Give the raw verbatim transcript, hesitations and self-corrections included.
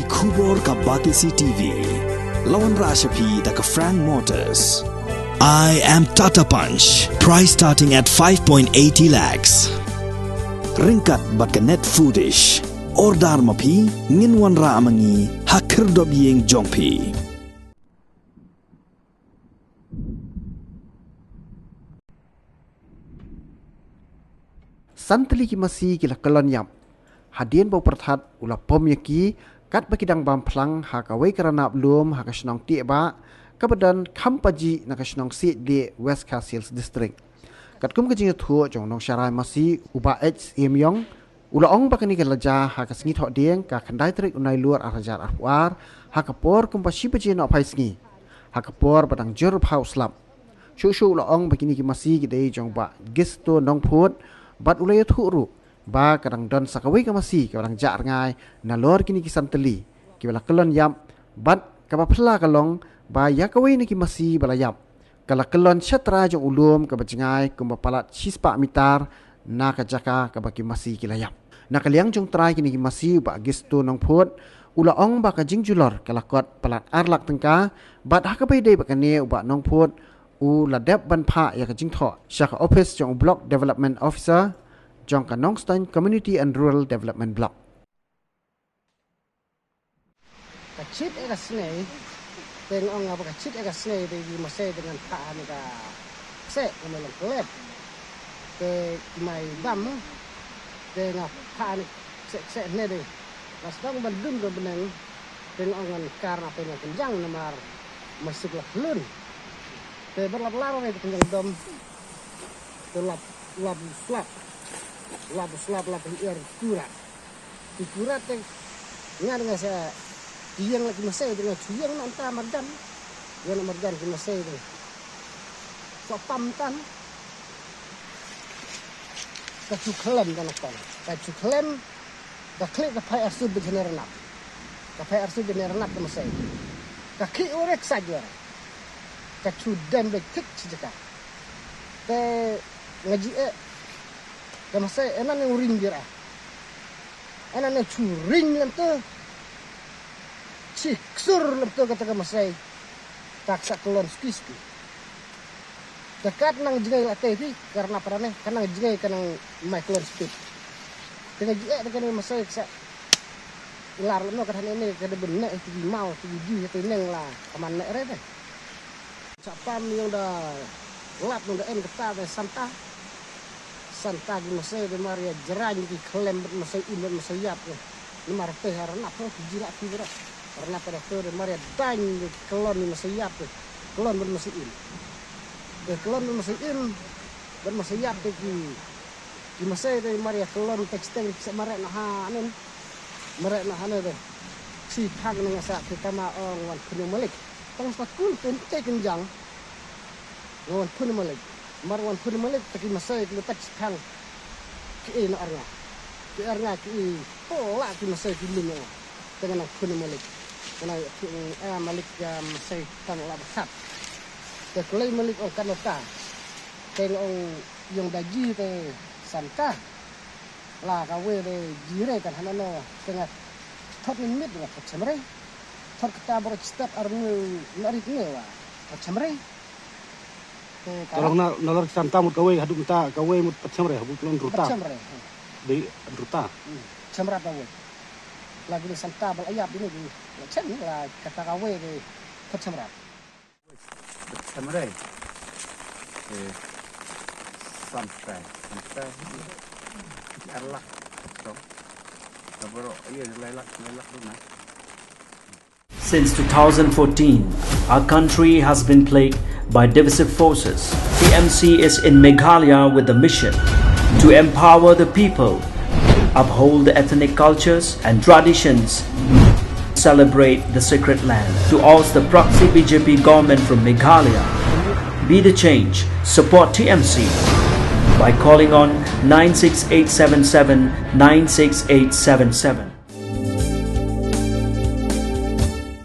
Khubor ka Batesi T V. La wanrah sha phi da ka Frank Motors. I am Tata Punch. Price starting at five point eighty lakhs. Ryngkat bad ka Net Foodish. Order ma phi, ngin wanrah ma ngi ha khyrdop ïing jong phi. San tylli ki masi ki la kyllon ïap. Hadien ba u pyrthat u la pom ïa ki, katba ki dang bam phlang ha kawei ka ranab lum ha ka shnong Tiehbah, kaba don kham pajih na ka shnong Siejlieh, West Khasi Hills District. Katkum ka jingïathuh jong u nongsharai masi, u Bah H Syiem Ïong, u la ong ba kane ka la jia ha ka sngi Thohdieng, ka khyndai tarik u Nailur ar hajar arphew ar, ha ka por kumba shi baje nohphai sngi, ha ka por ba dang jur bha u slap. Shuh shuh u la ong ba kine ki masi ki dei jong Bah Gisto Nongphut, bad u la ïathuh ruh ba ka dang don sa kawei ka masi kaba dang jah rngai nalor kine ki san tylli kiba la kyllon ïap, bad kaba phylla ka long ba ïa kawei na ki masi ba la ïap ka la kyllon sha trai jong u lum kaba jngai kumba palat shispah mitar na ka jaka kaba ki masi ki la ïap. Na ka liang jong trai kine ki masi, u Bah Gisto Nongphut u la ong ba ka jingjulor ka la kot palat ar lak tyngka, bad ha kaba ïadei bad kane u Bah Nongphut u la dep ban phah ïa ka jingthoh sha ka ophis jong u Block Development Officer jong ka Nongstoiñ Community and Rural Development Block. Ka chit ïa ka snei, te nga ong nga ba ka chit ïa ka snei te ki masi te ngan phah ha ne ka kseh, ka mei long klep. Te ki mai dam, te nga phah ha ne kseh kseh ne te. Nga sdang ban dun ka bneng, te nga ong ngan kar na te nga kynjang namar masi ka la khlun. Te ba lap lar ne te kynjang dom. Te lap, lap slap. Lap slap, lap ïar kurat. Ki kurat te ngan nga sa ïeng la ki masi te nga chu ïeng na ta marjan. Ïeng na marjan ki masi te. Sa pam tan. Ka chu khlem tan tan. Ka chu khlem. Ka khlieh ka phai arsut bad jane rnap. Ka phai arsut jane rnap ka masi. Ka khih u rek sa jor. Ka chu dem bad thik chi jaka. Te nga ji eh. Ka masi ena ne u ring jira. Ena ne chu ring lem tu. Chi ksur lem tu kata ka masi. Ka ksa klon ski ski. Ka kat nang jngai la te phi, ka rnap rane, ka nang jngai ka nang mai klon speed. Te nga ji eh te ka ne masi ksa. Lar lem no ka thane ne ka de bun ne ti mau ti ji te neng la ka man ne re te. Sa pam ïong da lap ïong da em kata da Santa. Santa ki masi da mar ïa jrang ki khlem bad masi im bad masi ïap ki. Namar te ha rnap ki jila ki bra. Rnap da te da mar ïa dang ki klon ni masi ïap ki. Klon bad masi im. Ki klon bad masi im bad masi ïap ki. Ki masi da mar ïa klon te chiteng ki sa mare na ha nen. Mare na ha ne da. Si phang na nga sa ki tama ong wan phun malik. Tang sa kun kun te kynjang. Nga wan phun malik. Mar wan phun malik te ki masi ki tak phang. Ki e na arnga. Ki arnga ki e pola ki masi ki min nga. Te nga nang phun malik. Nga nang phun a malik ya masi tang la bakat. Te kulai malik ong kan ta. Te nga ong ïong da ji te Santa. La ka wei de ji re kan hana no. Te nga thot ni mit nga thot chemre. Thot kata bro step ar ngi na rit ngi wa. Thot chemre. Te ka Tolong na, na lor Santa mut kawei, haduh mynta kawei mut pat chemre, haduh klon ruta. Pat chemre. Di ruta. Hmm. Chemra kawei. Lagi ni Santa bal ayap ini di. La chem la kata kawei di pat chemra. Pat chemre. Eh, Santa, Santa. Arlak. Tong. Kabro, iya, lailak, lailak tu na. Since two thousand fourteen, our country has been plagued by divisive forces. T M C is in Meghalaya with the mission to empower the people, uphold the ethnic cultures and traditions, celebrate the sacred land. To oust the proxy B J P government from Meghalaya, be the change, support T M C by calling on nine six eight seven seven nine six eight seven seven.